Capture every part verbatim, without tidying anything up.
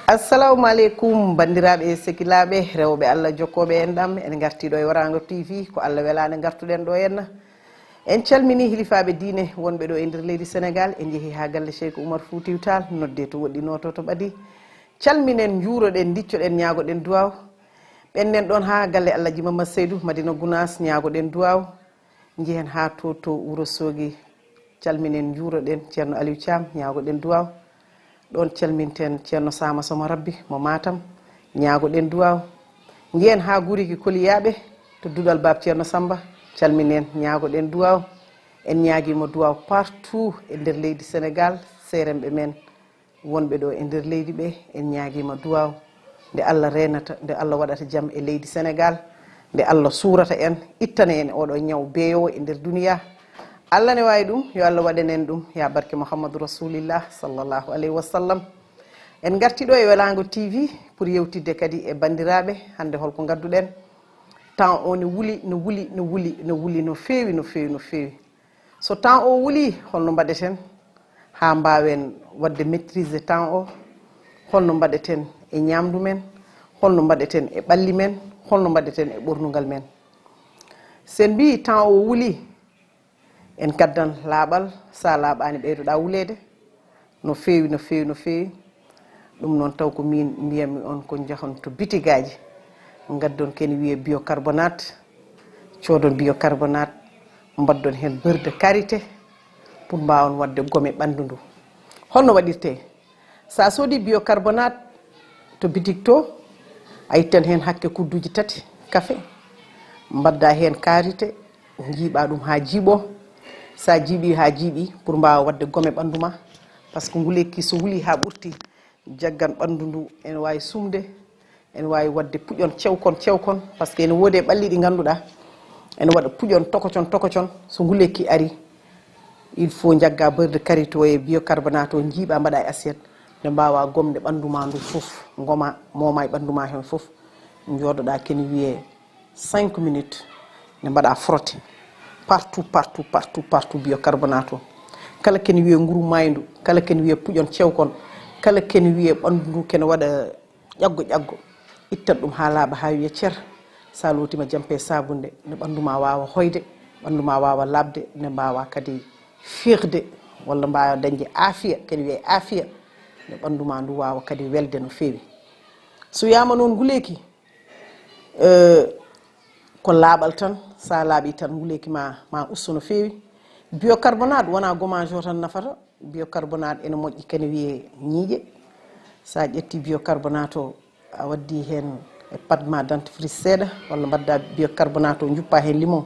Assalamu aleykum, banndiraaɓe e sekilaaɓe, rewɓe Allah jokkooɓe enɗam. En ngartii ɗo e Waraango T V, ko Allah welaande ngartuɗen ɗo henna. En calminii hilifaaɓe diine wonɓe ɗo e nder leydi Senegaal. En njehii haa galle Cheikh Oumar Foutiyou Tall, noddee to woɗɗinoo to, to ɓadii. Calminen, njuuroɗen, ndiccoɗen, ñaagoɗen duwaaw. Ɓennden ɗoon haa galle Alhaji Mamadou Seydou, Madina Gounass, ñaagoɗen duwaaw. Njehen haa to, to Wuro Soogi, calminen, njuuroɗen Ceerno Aliou Thiam, ñaagoɗen duwaaw. Ɗoon calminten Ceerno Sama Somo Rabbi mo Matam, ñaagoɗen duwaaw. Njehen haa Guriki Koliyaaɓe, to duɗal Baab Ceerno Samba, calminen, ñaagoɗen duwaaw. En ñaagiima duwaaw partout e nder leydi Senegaal, seeremɓe men wonɓe ɗo e nder leydi ɓe, en ñaagiima duwaaw. Nde Allah reenata, nde Allah waɗata jam e leydi Senegaal, nde Allah suurata en, ittana en oɗo ñaw beeyowo e nder duniya. Allah ne waawi ɗum, yo Allah waɗan en ɗum, yaa barke Muhammadu Rasulillah sallallahu alayhi wa sallam. En ngarti ɗo e Welaango T V pour yewtidde kadi e banndiraaɓe, hannde holko ngadduɗen? Temps o ne wuli, no wuli, no wuli, no wuli, no feewi, no feewi, no feewi. So temps o wuli, holno mbaɗeten haa mbaawen waɗde maîtriser temps o? Holno mbaɗeten e ñaamdu men? Holno mbaɗeten e ɓalli men? Holno mbaɗeten e ɓornungal men? So en mbii temps o wuli, en gaddan laaɓal, so a laaɓaani ɓeydoɗaa wuleede. No feewi, no feewi, no feewi. Ɗum noon taw ko miin mbiyatmi on ko njahon to bitigaaji, ngaddon ko ene wiyee bicarbonate, coodon bicarbonate, mbaɗdon heen beurre de karité pour mbaawon waɗde gome ɓanndu ndu. Holno waɗirtee? So a soodii bicarbonate to bitig to, a ittan heen hakke kudduuji tati kafe, mbaɗdaa heen karité, njiiɓaa ɗum haa jiiɓoo. So a jiiɓii haa jiiɓii, pour mbaawa waɗde gome ɓanndu ma, par ce que nguleeki so wulii haa ɓurti, jaggan ɓanndu ndu, ene waawi sumde, ene waawi waɗde puƴon cewkon cewkon, par ce que ene woodi e ɓalli ɗi ngannduɗaa ene waɗa puƴon tokocon tokocon. So nguleeki arii, il faut njaggaa beurre de karité o e bicarbonate o, njiiɓaa, mbaɗaa e assiette, nde mbaawaa gomde ɓanndu ma ndu fof, ngomaa, moomaa e ɓanndu ma heen fof, njooɗoɗaa ko ene wiyee cinq minutes, nde mbaɗaa frotter partout, partout, partout, partout bicarbonate o. Kala ko ene wiyee nguru maayndu, kala ko ene wiyee puƴon cewkon, kala ko ene wiyee ɓanndu ndu ko ene waɗa ƴaggo ƴaggo, ittan ɗum haa laaɓa haa wiya cer. So a lootiima jampe e saabunde, nde ɓanndu ma waawa hoyde, ɓanndu ma waawa laaɓde, nde mbaawaa kadi fiirde walla mbaawaa dañde aafiya, ko ene wiyee aafiya, nde ɓanndu ma ndu waawa kadi welde no feewi. So wiyaama noon nguleeki, eh, ko laaɓal tan, so a laaɓii tan nguleeki ma, ma usto no feewi. Bicarbonate wonaa gommage o tan nafata, bicarbonate ene moƴƴi ko ene wiyee ñiiƴe. So a ƴettii bicarbonate o, a waddii heen e pâte ma dentifrice seeɗa, walla mbaɗdaa bicarbonate o, njuppaa heen limon,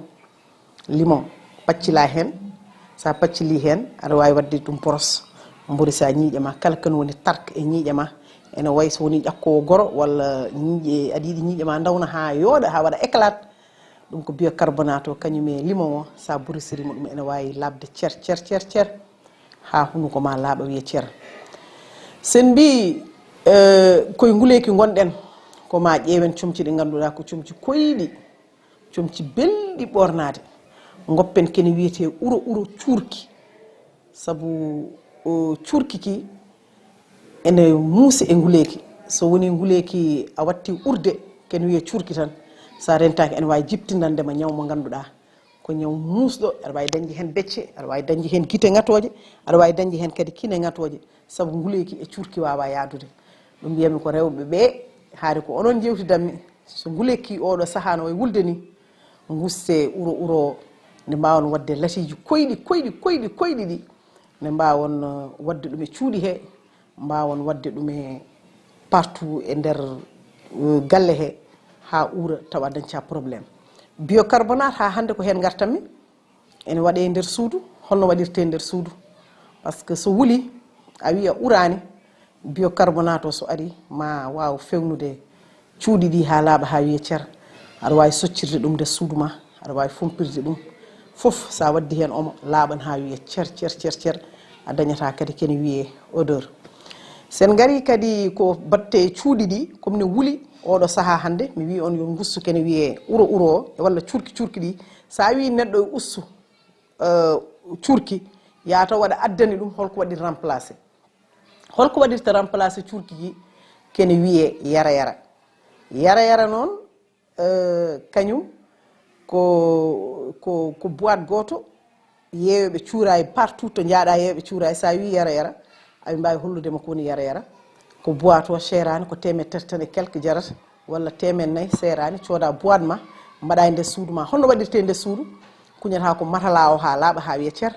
limon, paccilaa heen. So a paccilii heen, aɗa waawi waɗde ɗum boros, mborsaa ñiiƴe ma, kala ko woni tark e ñiiƴe ma, ene wayi so woni ƴakkoowo goro walla ñiiƴe, aɗa yiɗi ñiiƴe ma ndawna haa yooɗa, haa waɗa éclat, ɗum ko bicarbonate o, kañum e limon o, so a borosirii mo ɗum, ene waawi laaɓde cer, cer, cer, cer, haa hunuko ma laaɓa, wiya cer. So en mbii, eh, koye nguleeki ngonɗen, ko ma ƴeewen comci ɗi ngannduɗaa ko comci koyɗi, comci belɗi ɓoornaade. Ngoppen ko ene wiyetee uro, uro cuurki. Sabu o cuurki ki ene muusi e nguleeki. So woni nguleeki a watti urde, ko ene wiyee cuurki tan, so a rentaaki ene waawi jibtinande ma ñaw mo ngannduɗaa ko ñaw muusɗo, aɗa waawi dañde heen becce, aɗa waawi dañde heen gite ŋatooje, aɗa waawi dañde heen kadi kine ŋatooje, sabu nguleeki e cuurki waawaa yahdude. Ɗum mbiyatmi ko rewɓe ɓee, haade ko onon njeewtidanmi, so nguleeki oɗo sahaa no wayi wulde ni, ngustee uro uro o, nde mbaawon waɗde latiiji koyɗi, koyɗi, koyɗi, koyɗi ɗi, nde mbaawon, eh, waɗde ɗum e cuuɗi he, mbaawon waɗde ɗum e partout e nder, eh, galle he, haa uura tawa dañca problème. Bicarbonate haa hannde ko heen ngartanmi, ene waɗee e nder suudu. Holno waɗirtee e nder suudu? Par ce que so wuli, a wiya uraani, bicarbonate o so arii, ma waaw fewnude cuuɗi ɗi haa laaɓa, haa wiya cer. Aɗa waawi soccirde ɗum nder suudu ma, aɗa waawi fompirde ɗum fof. So a waɗdi heen omo, laaɓan haa wiya cer, cer, cer, cer. A dañataa kadi ko ene wiyee odeur. So en ngarii kadi ko batte cuuɗi ɗi, comme ne wuli oɗo sahaa hannde, mi wii on yo ngustu ko ene wiyee uro uro o, e walla cuurki cuurki ɗi. So a wii neɗɗo e ustu, eh, cuurki, yaa taw waɗa addani ɗum, holko waɗi remplacé? Holko waɗirta remplacé cuurki ki? kene wiyee yara yara. Yara yara noon, eh, kañum ko, ko, ko boîte gooto, yeeyooɓe cuuraay partout to njaaɗa, yeeyooɓe cuuraay, so a wii yara yara, aɓe mbaawi hollude ma ko woni yara yara. Ko boîte o seeraani, ko teemedere tan e quelque jarata, walla teemedde nayi seeraani, cooda boîte ma, mbaɗa e nder suudu ma. Holno waɗirtee nder suudu? Kuñata ko matala o haa laaɓa, haa wiya cer.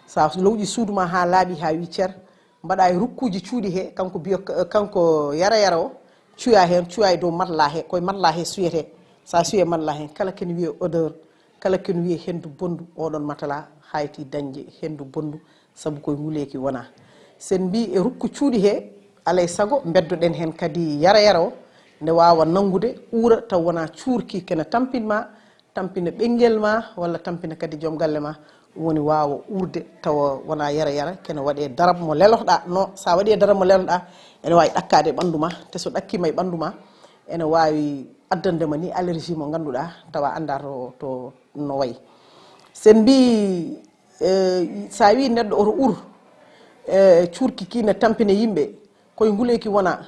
Sa lowƴi suudu ma haa laaɓi, haa wi cer, mbaɗa e rukkuuji cuuɗi he, kanko biyo, kanko yara yara o, cuya heen, cuya e dow matla he, koye matla he suyetee. Sa suyee matla heen, kala kene wiyee odeur, kala kene wiyee henndu bonndu, oɗon matala hayti dañde henndu bonndu, sabu koye nguleeki wona. Sen mbii e rukku cuuɗi he, alay sago mbeddoɗen heen kadi yara yara o, nde waawa nanngude, uura, taw wona cuurki kene tampin ma, tampina ɓinngel ma, walla tampina kadi joom galle ma, ɗum woni waawa uurde tawa wona yara yara, kene waɗee darab mo lelotoɗa. No, sa waɗi e darab mo lelotoɗa, ene waawi ɗakkaade e ɓanndu ma, te so ɗakkiima e ɓanndu ma, ene waawi addande ma ni allergie mo ngannduɗa, tawa annda to, to no wayi. Sen mbii, eh, sa wi neɗɗo oto ur, eh, cuurki ki ne tampina yimɓe, koye nguleeki wona,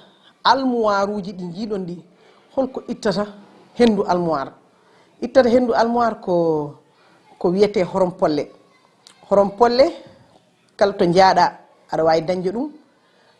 almuwaaruuji ɗi njiiɗon ɗi, holko ittata henndu almuwaar? Ittata henndu almuwaar ko, ko wiyetee horom polle. Horom polle, kala to njaaɗa, aɗa waawi dañde ɗum.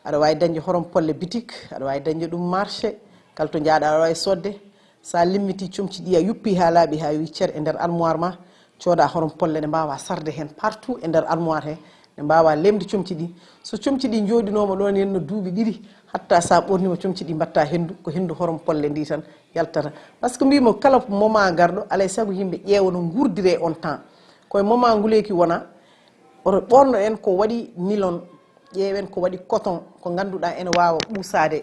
Aɗa waawi dañde horom polle bitik, aɗa waawi dañde ɗum marché, kala to njaaɗa, aɗa waawi soodde. Sa limmiti comci ɗi, a yuppi haa laaɓi, haa wi cer e nder almuwaar ma, cooda horom polle, ɗe mbaawa sarde heen partout e nder almuwaar he, ɗe mbaawa leemde comci ɗi. So comci ɗi njooɗinooma ɗoon henna duuɓi ɗiɗi, hatta sa ɓorniima comci ɗi mbaɗta henndu, ko henndu horom polle ndi tan yaltata. Par ce que mbiimi kala moment garɗo, alay sago yimɓe ƴeewa no nguurdiree on temps. Koye moment nguleeki wona, oto ɓorno en ko waɗi nilon, ƴeewen ko waɗi coton, ko ngannduɗaa ene waawa ɓuusaade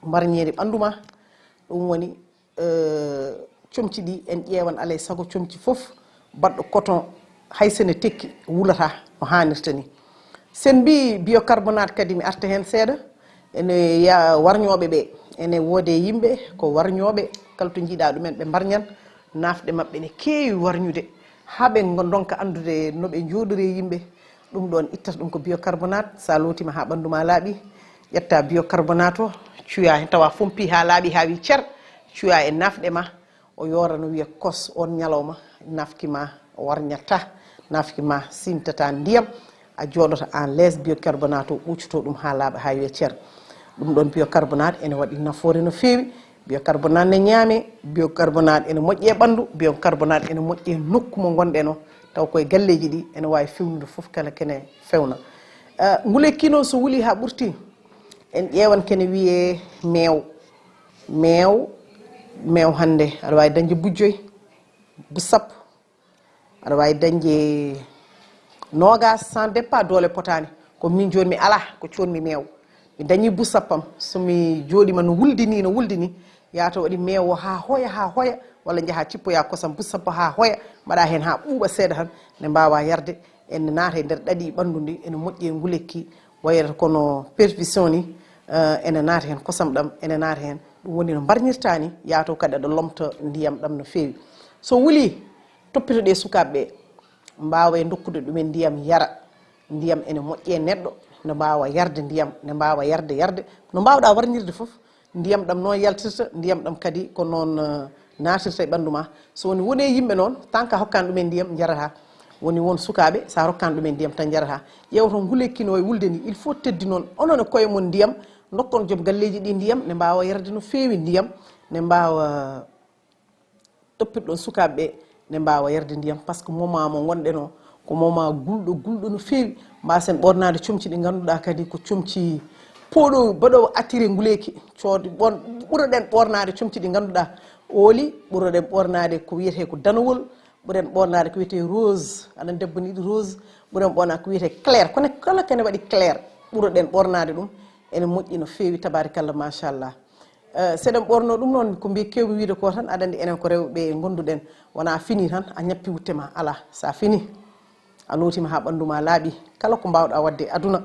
mbarñeeri ɓanndu ma. Ɗum woni, eh, comci ɗi en ƴeewan alay sago comci fof baɗɗo coton, hay so ne tekki wulata no haanirta ni. Sen mbii bicarbonate kadi, mi arta heen seeɗa, ene ya warñooɓe ɓe, ene woodee yimɓe ko warñooɓe, kala to njiiɗa ɗumen ɓe mbarñan, nafɗe maɓɓe ne keewi warñude, haa ɓe ngo-, ndonka anndude no ɓe njooɗoree yimɓe. Ɗum ɗoon ittata ɗum ko bicarbonate, sa lootiima haa ɓanndu ma laaɓi, ƴetta bicarbonate o, cuya heen tawa fompi haa laaɓi, haa wi cer, cuya e nafɗe ma, o yoora no wiya kos, oon ñalawma nafki ma warñataa, nafki ma siimtataa ndiyam, a jooɗoto en l'aise, bicarbonate o ɓuucoto ɗum haa laaɓa, haa wiya cer. Ɗum ɗoon bicarbonate ene waɗi nafoore no feewi, bicarbonate ne ñaame, bicarbonate ene moƴƴe ɓanndu, bicarbonate ene moƴƴe nokku mo ngonɗen o, taw koye galleeji ɗi ene waawi fewnude fof kala kene fewna. Eh, nguleyki noon so wuli haa ɓurti, en ƴeewan kene wiyee meew. Meew, meew hannde aɗa waawi dañde bujjoy, bu sappo, aɗa waawi dañde noogas, sans départ doole potaani. Ko min jooni mi alaa, ko coonmi meew. Mi dañi bu sappam, so mi jooɗiima no wuldi ni, no wuldi ni, yaata waɗi meew o haa hoya, haa hoya, walla njaha cippoya kosam bu sappo haa hoya, mbaɗa heen haa ɓuuɓa seeɗa tan, nde mbaawa yarde, ene naata e nder ɗaɗi ɓanndu ndi, ene moƴƴi e nguleyki, wayata kono perfusion ni, eh, ene naata heen kosam ɗam, ene naata heen. Ɗum woni no mbarñirta ni, yaata kadi aɗa lomta ndiyam ɗam no feewi. So wuli, toppitoɗee sukaaɓe ɓe, mbaawa e dokkude ɗumen ndiyam yara. Ndiyam ene moƴƴi e neɗɗo, nde mbaawa yarde ndiyam, nde mbaawa yarde, yarde. No mbaawɗa warñirde fof, ndiyam ɗam noon yaltirta, ndiyam ɗam kadi ko noon, eh, naatirta e ɓanndu ma. So woni, woni e yimɓe noon, tant que a hokkaani ɗumen ndiyam, njarataa. Woni won sukaaɓe, so a rokkaani ɗumen ndiyam tan njarataa. Ƴeewa toon nguleyki no e wulde ni, il faut teddi noon, onon e koye mon ndiyam, ndokkon joom galleeji ɗi ndiyam, nde mbaawa yarde no feewi ndiyam, nde mbaawa toppitɗon sukaaɓe ɓe, nde mbaawa yarde ndiyam, par ce que moment mo ngonɗen o, ko moment gulɗo, gulɗo no feewi. Mbaasen ɓoornaade comci ɗi ngannduɗaa kadi ko comci pooɗo, baɗoowo attiré nguleyki. Cood-, ɓoor-, ɓuroɗen ɓoornaade comci ɗi ngannduɗaa ooli, ɓuroɗen ɓoornaade ko wiyetee ko danowol, ɓuren ɓoornaade ko wiyetee rose, aɗa debbo ni yiɗi rose, ɓuren ɓoornaade ko wiyetee clair, kono kala kene waɗi clair, ɓuroɗen ɓoornaade ɗum, ene moƴƴi no feewi, tabaarikalla, machallah. Eh, seɗen ɓoorno ɗum noon, ko mbiy kewmi wiide ko tan, aɗa anndi enen ko rewɓe ngonduɗen, wona fini tan, a ñappi wutte ma, alaa, sa fini, a lootiima haa ɓanndu ma laaɓi, kala ko mbaawɗa waɗde e aduna,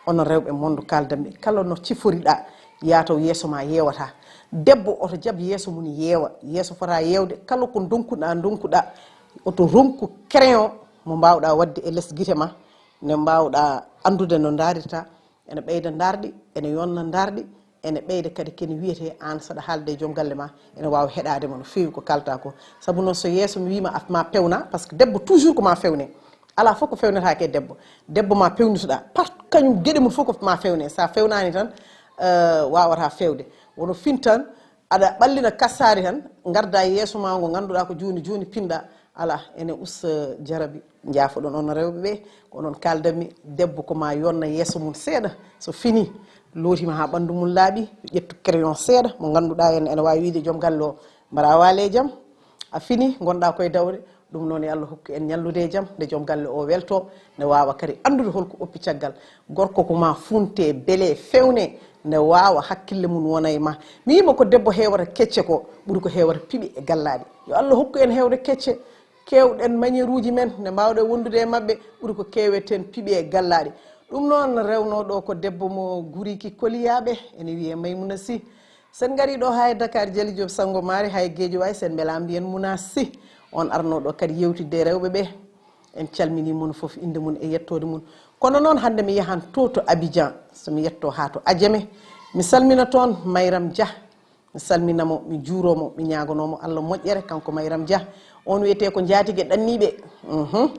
onon rewɓe monde kaaldanmi, kala no ciforiɗa, yaataw yeeso ma yeewata. Debbo oto jaɓ yeeso mum yeewa, yeeso fota yeewde, kala ko ndonkuɗa, ndonkuɗa, oto ronku crayon mo mbaawɗa waɗde e les gite ma, nde mbaawɗa anndude no ndaarirta, ene ɓeyda ndaarɗi, ene yonna ndaarɗi, ene ɓeyda kadi kene wiyetee aan saɗa haalde e joom galle ma, ene waawa heɗaade ma no feewi ko kalta ko. Sabu noon so yeeso mi wiima af ma pewna, parce que debbo toujours ko ma fewne. Alaa fof ko fewnetaake e debbo. Debbo ma pewnutoɗa, par kañum geɗe mum fof ko ma fewne. Sa fewnaani tan, eh, wawata fewde. Wono fin tan, aɗa ɓallina kassaari tan, ngarda e yeeso ma ngo ngannduɗaa ko jooni jooni pinɗa. Alaa, ene usta jarabi. Njaafoɗon on rewɓe ɓe, ko onon kaldanmi, debbo ko ma yonna yeeso mum seeɗa. So fini, lootima haa ɓanndu mum laaɓi, ƴettu crayon seeɗa, mo ngannduɗaa en ene waawi wiide joom galle o, mbaɗa waale e jam, a fini, ngonɗa koye dawde, ɗum noon yo Allah hokku en ñallude e jam, nde joom galle o welto, nde waawa kadi anndude holko oppi caggal. Gorko ko ma funte, bele, fewne, nde waawa hakkille mum wona e ma. Mi wiima ko debbo heewata kecce ko, ɓuri ko heewata piɓe e gallaɗi. Yo Allah hokku en heewde kecce, keewɗen manière uji men, nde mbaawɗen wondude e maɓɓe, ɓuri ko keeweten piɓe e gallaɗi. Ɗum noon rewno ɗo ko debbo mo Guriki Koliyaaɓe, ene wiyee Maymuna Sy. Sen ngari ɗo haa e Dakar, Jali Diop Sanngo Maari, haa e Geejo waay, sen mbela mbiyen Muna Sy. On arno ɗo kadi yewtidde e rewɓe ɓe. En calmini mon fof innde mum e yettoode mum. Kono noon hannde mi yahan to, to Abidjan, so mi yetto haa to Adjamé. Mi salmina toon Mayram Dia. Mi salmina mo, mi juuro mo, mi ñaagono mo Allah moƴƴere, kanko Mayram Dia. On wiyetee ko njaatige ɗanniiɓe. Mhm.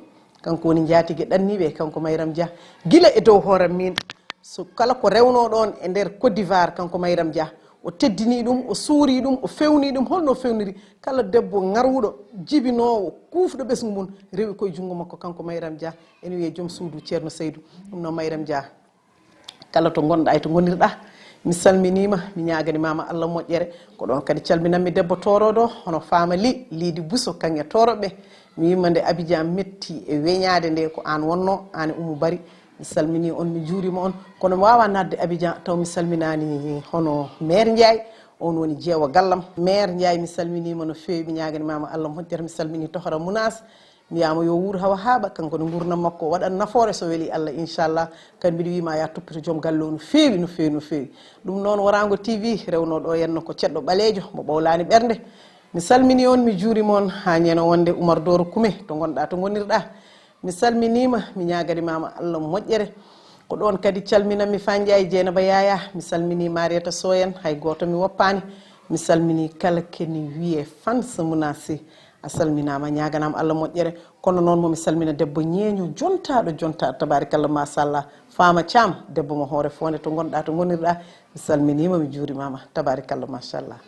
Kanko woni njaatige ɗanniiɓe, kanko Mayram Dia. Gila e dow hooram min, so kala ko rewno ɗoon e nder Côte d'Ivoire, kanko Mayram Dia. O teddini ɗum, o suuri ɗum, o fewni ɗum, holno o fewniri? Kala debbo ŋarwuɗo, jibinoowo, kuufɗo ɓesngu mum, rewi koye junngo makko, kanko Mayram Dia. Ene wiyee joom suudu Ceerno Seydou. Ɗum noon Mayram Dia, kala to ngonɗa e to ngonirɗa, mi salminiima, mi ñaaganimaama Allah moƴƴere. Ko ɗoon kadi calminanmi debbo tooroodo, hono Faama Li, Liidi Buso, kaŋŋe tooroɓe. Mi wiima nde Abidjan metti e weñaade nde, ko aan wonno, aan e Umu Bari. Mi salmini on, mi juurima on. Kono mi waawa naatde Abidjan taw mi salminaani hono Meer Ndiaye, on woni jeewo gallam. Meer Ndiaye, mi salminiima no feewi, mi ñaaganimaama Allah moƴƴere. Mi salmini Tohora Munas, mi wiyaama yo wuur hawa haaɓa, kanko ne nguurndam makko waɗat nafoore so weli Allah, inchallah. Kadi mbiɗa wiima ya toppito joom galle o no feewi, no feewi, no feewi. Ɗum noon Waraango T V rewno ɗo henna ko ceɗɗo ɓaleejo mo ɓawlaani ɓernde. Mi salmini on, mi juurima on, haa ñande wonde Umar Dooro Kume to ngonɗa, to ngonirɗa. Mi salminiima, mi ñaaganimaama Allah moƴƴere. Ko ɗoon kadi calminanmi Fa Ndiaye, Jeynaba Yaya, mi salmini Marieta Sow en, hay gooto mi woppaani. Mi salmini kala keni wiyee fans Muna Sy. A salminaama, ñaaganaama Allah moƴƴere. Kono noon mo mi salmina debbo ñeeño, jontaaɗo, jontaaɗo, tabaarikalla, machallah. Faama Caam, debbo mo hoore foonde to ngonɗa, to ngonirɗa. Mi salminiima, mi juurimaama, tabaarikalla, machallah.